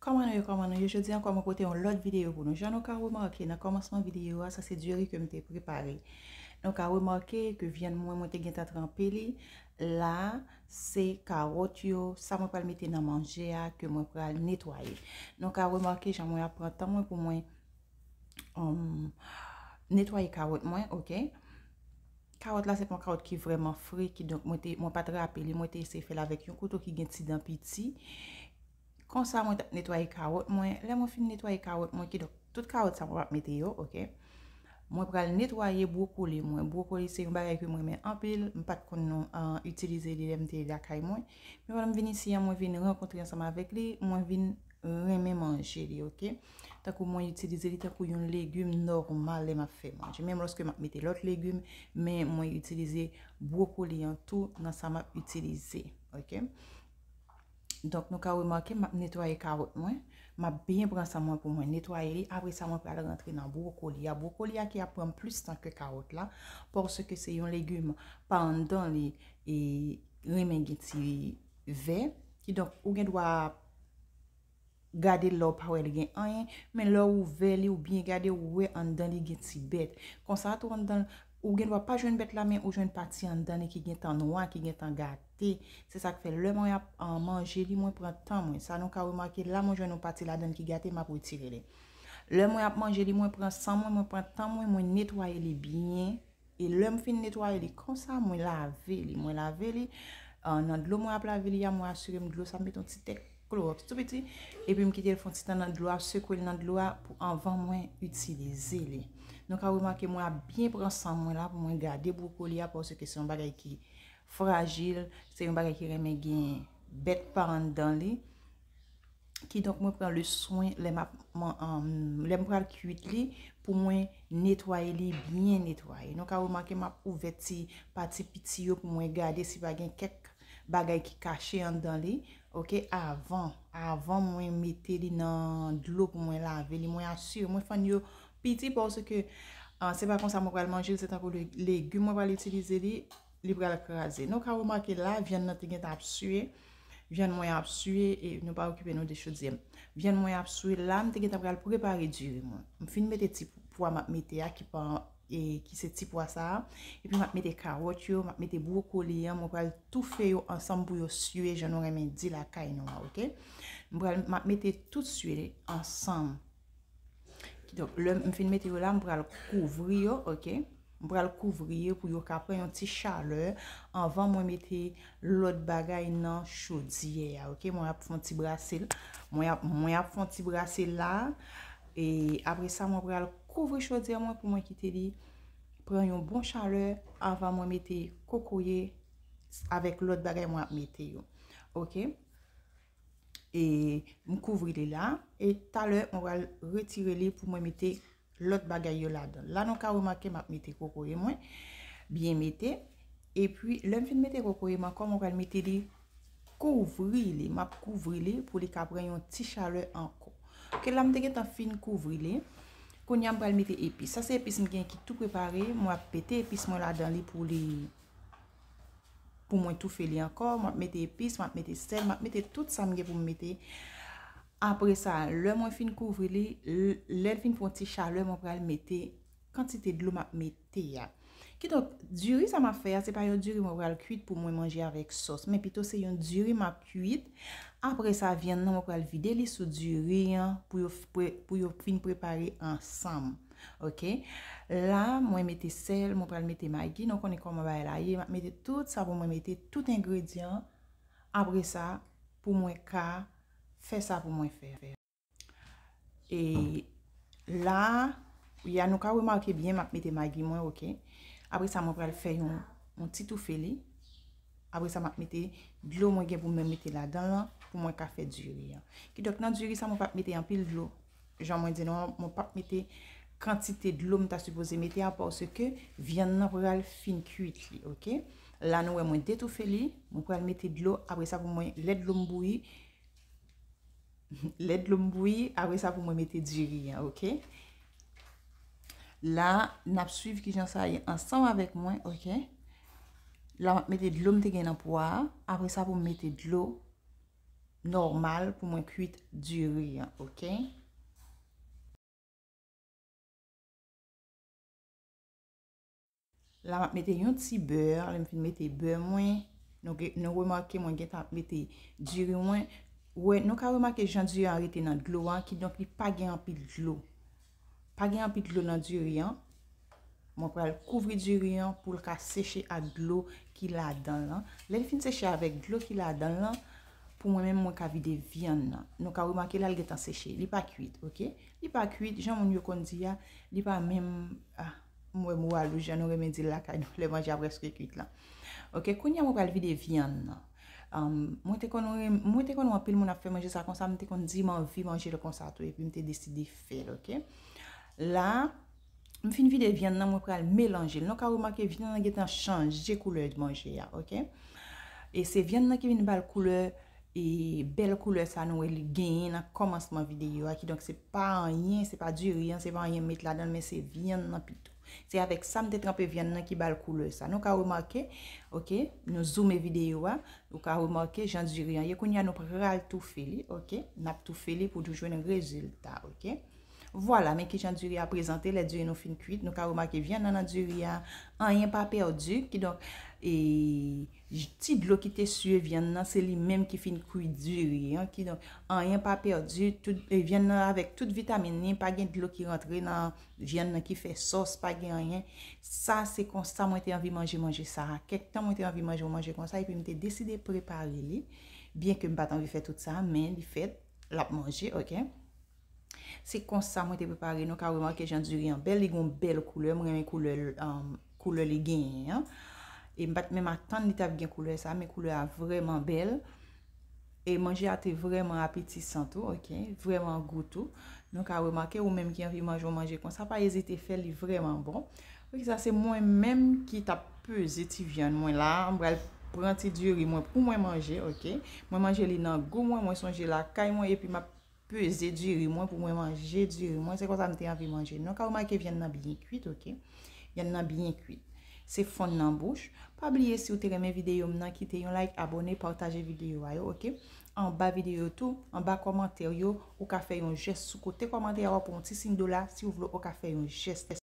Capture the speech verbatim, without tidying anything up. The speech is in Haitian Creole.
Kòman nou ye, kòman nou ye? Jodi ankò, mwen pote yon lòt videyo pou nou. Jan nou ka remake, nan kòmansman videyo a, sa se diri ke m te prepare. Nou ka remake ke vyann mwen, mwen te gentan tranpe li. La, se kawòt yo, sa mwen pral mete nan manje a, ke mwen pral netwaye. Nou ka remake jan mwen ap pran tan mwen pou mwen, um, netwaye kawòt mwen, oke? Kawòt la, se pa yon kawòt ki vrèman fre, kidonk mwen te, mwen pa t rape li, mwen te eseye fè l avèk yon kouto ki gen ti dan piti. Konsa, mwen t ap netwaye kawòt mwen. Lè mwen fin netwaye kawòt mwen, kidonk, tout kawòt sa, mwen p ap mete yo, oke? Mwen pral netwaye bwokoli mwen. Bwokoli se yon bagay ke mwen renmen anpil. M pa t konn nou, ah, itilize li lè m te lakay mwen. Men pandan m vin isi a, mwen vin rankontre ansanm avèk li, mwen vin renmen manje li, oke? Tankou mwen itilize li tankou yon legim nòmal lè m ap fè manje. Menm lòske m ap mete lòt legim, men mwen itilize bwokoli an tou nan sa m ap itilize, oke? Donk, nou ka remake, m ap netwaye kawòt mwen. M ap byen pran san mwen pou mwen netwaye li. Apre sa, mwen pral rantre nan bwokoli a. Bwokoli a ki ap pran plis tan ke kawòt la, paske se yon legim pa anndan li e renmen gen ti vè. Kidonk, ou gen dwa gade l la, ou pa wè l gen anyen, men lè w ouvè li, ou byen gade, ou wè anndan li gen ti bèt. Konsa tou, anndan, ou gen dwa pa jwenn bèt la, men ou jwenn pati anndan li ki gentan nwa, ki gentan gate. Se sa k fè lè mwen ap, ah, manje li, mwen pran tan mwen. Sa nou ka remake la, mwen jwenn yon pati ladan l ki gate, m ap retire li. Lè mwen ap manje li, mwen pran san mwen, mwen pran tan mwen, mwen netwaye li byen. E lè m fin netwaye li konsa, mwen lave li. Mwen lave li, ah, nan dlo mwen ap lave li a, mwen asire m dlo sa, m mete yon ti tèk klowòks tou piti. Epi m kite l fè yon ti tan nan dlo a, sekwe l nan dlo a pou anvan mwen itilize li. Nou ka remake mwen ap byen pran san mwen la pou mwen gade bwokoli a, paske se yon bagay ki frajil, se yon bagay ki renmen gen bèt pa anndan li. Kidonk, mwen pran le swen lè m ap, mwen, um, lè m pral kuit li, pou mwen netwaye li byen netwaye. Nou ka remake m ap ouvè ti pati piti yo pou mwen gade si pa gen kèk bagay ki kache anndan li, oke, avan, avan mwen mete li nan dlo pou mwen lave li. Mwen asire, mwen fann yo piti paske, ah, se pa konsa mwen pral manje l, se tankou le-, legim mwen pral itilize li, li pral kraze. Nou ka remake la, vyann nan te gentan ap siye. Vyann mwen ap siye e nou pa okipe nou de chodyè m. Vyann mwen ap siye la, m te gentan pral prepare diri mwen. M fin mete ti pwa m ap mete a ki pa, e ki se ti pwa sa a. Epi m ap mete kawòt yo, m ap mete bwokoli an, mwen pral toufe yo ansanm pou yo siye jan nou renmen di lakay nou an, oke? M pral, m ap mete tout siye ansanm. Kidonk, lè m fin mete yo la, m pral kouvri yo, oke? M pral kouvri yo pou yo ka pran yon ti chalè anvan mwen mete lòt bagay nan chodyè a, oke? Mwen ap fè yon ti brase l. Mwen ap, mwen ap fè yon ti brase l la. E apre sa, mwen pral kouvri chodyè mwen pou mwen kite li pran yon bon chalè anvan mwen mete kokoye avèk lòt bagay mwen ap mete yo. Oke? E m kouvri li la. E talè, mwen pral retire li pou mwen mete lòt bagay yo ladan. La, nou ka remake m ap mete kokoye mwen. Byen mete. Epi, lè m fin mete kokoye m ankò, mwen pral mete li, kouvri li. M ap kouvri li pou li ka pran yon ti chalè ankò. Oke, la m te gentan fin kouvri li. Kounye a, m pral mete epis. Sa se epis m gen ki tou prepare. Mwen ap pete epis mwen ladan li pou li, pou mwen toufe li ankò. Mwen ap mete epis, mwen ap mete sèl, mwen ap mete tout sa m gen pou m mete. Apre sa, lè mwen fin kouvri li, l-, lè l fin pran ti chalè, mwen pral mete kantite dlo m ap mete a. Kidonk, diri sa m ap fè a, se pa yon diri mwen pral kuit pou mwen manje avèk sòs, men pito se yon diri m ap kuit. Apre sa, vyann nan, mwen pral vide li sou diri an pou yo f-, pre-, pou yo fin prepare ansanm. Oke? La, mwen mete sèl, mwen pral mete magi. Nou konnen kòman bagay la ye. M ap mete tout sa pou mwen mete, tout engredyan. Apre sa, pou mwen ka fè sa pou mwen fè. E la, ya nou ka remake byen, m ap mete magi mwen, oke? Apre sa, mwen pral fè yon, yon ti toufe li. Apre sa, m ap mete dlo mwen gen pou mwen mete ladan l lan, pou mwen ka fè diri an. Kidonk, nan diri sa, mwen p ap mete anpil dlo. Jan mwen di nou an, mwen p ap mete kantite dlo m ta sipoze mete a, paske vyann nan pral fin kuit li, oke? La, nou wè mwen detoufe li, mwen pral mete dlo, apre sa pou mwen, lè dlo m bouyi, lè dlo m bouyi, apre sa pou mwen mete diri an, oke? La, n ap swiv kijan sa ye ansanm avèk mwen, oke? La, m ap mete dlo m te gen nan pwa a, apre sa pou m mete dlo nòmal pou mwen kwit diri an, oke? La, m ap mete yon ti bè. Lè m fin mete bè mwen, nou, nou remake mwen gentan ap mete diri mwen. Wè, nou ka remake jan diri an rete nan dlo an, kidonk li pa gen anpil dlo. Pa gen anpil dlo nan diri an. Mwen pral kouvri diri an pou l ka seche ak dlo ki ladan l lan. Lè l fin seche avèk dlo ki ladan l lan, pou mwen menm, mwen ka vide vyann nan. Nou ka remake la, l gentan seche. Li pa kwit, oke? Li pa kwit, jan moun yo konn di a, li pa menm, ah, m wè mo a lou jan nou renmen di l lakay nou, lè manje a prèske kwit lan. Oke, kounye a mwen pral vide vyann nan. Um, mwen te konn, mwen te konn wè anpil moun ap fè manje sa konsa, m te konn di m anvi manje l konsa tou, epi m te deside fè l, oke? La, m fin vide vyann nan, mwen pral melanje l. Nou ka remake vyann nan gentan chanje koulè manje a, oke? E se vyann nan ki vin ba l koulè, e bèl koulè sa nou wè li genyen nan kòmansman videyo a. Kidonk, se pa anyen, se pa diri an, se pa anyen m met ladan l, men se vyann nan pito. Se avèk sa m te tranpe vyann nan ki ba l koulè sa. Nou ka remake, oke, nou zoome videyo a, nou ka remake jan diri an ye. Kounye a nou pral toufe li, oke? N ap toufe li pou nou jwenn rezilta, oke? Vwala, men kijan diri a prezante lè diri nou fin kwit. Nou ka remake vyann nan nan diri a, anyen pa pèdi. Kidonk, e, ti dlo ki te siye vyann nan, se li menm ki fin kwi diri an. Kidonk, anyen pa pèdi. Tout, e, vyann nan avèk tout vitamin li, pa gen dlo ki rantre nan vyann nan ki fè sòs, pa gen anyen. Sa, se konsa mwen te anvi manje manje sa a. Kèk tan mwen te anvi manje yon manje konsa, epi m te deside prepare li. Byenke m pa t anvi fè tout sa, men li fèt, l ap manje, oke? Se konsa mwen te prepare. Nou ka remake jan diri an bèl, li gon bèl koulè. Mwen renmen koulè, um, koulè li genyen an. E m pa t menm atann li t ap gen koulè sa, men koulè a vrèman bèl. E manje a te vrèman apetisan tou, oke? Vrèman gou tou. Nou ka remake, ou menm ki anvi manje yon manje konsa, pa ezite fè, li vrèman bon. Oke, sa se mwen menm ki t ap peze ti vyann mwen la. M pral pran ti diri mwen pou mwen manje, oke? Mwen manje li nan gou mwen, mwen sonje lakay mwen, epi m ap peze diri mwen pou mwen manje diri mwen. Se konsa m te anvi manje. Nou ka remake vyann nan byen kwit, oke? Vyann nan byen kwit. Se fonn nan bouch. Pa bliye, si w te renmen videyo m nan, kite yon like, abòne, pataje videyo a yo, oke? Anba videyo tou, anba kòmantè yo, ou ka fè yon jès sou kote kòmantè a, w ap wè yon ti siy dola. Si w vle, ou ka fè yon jès.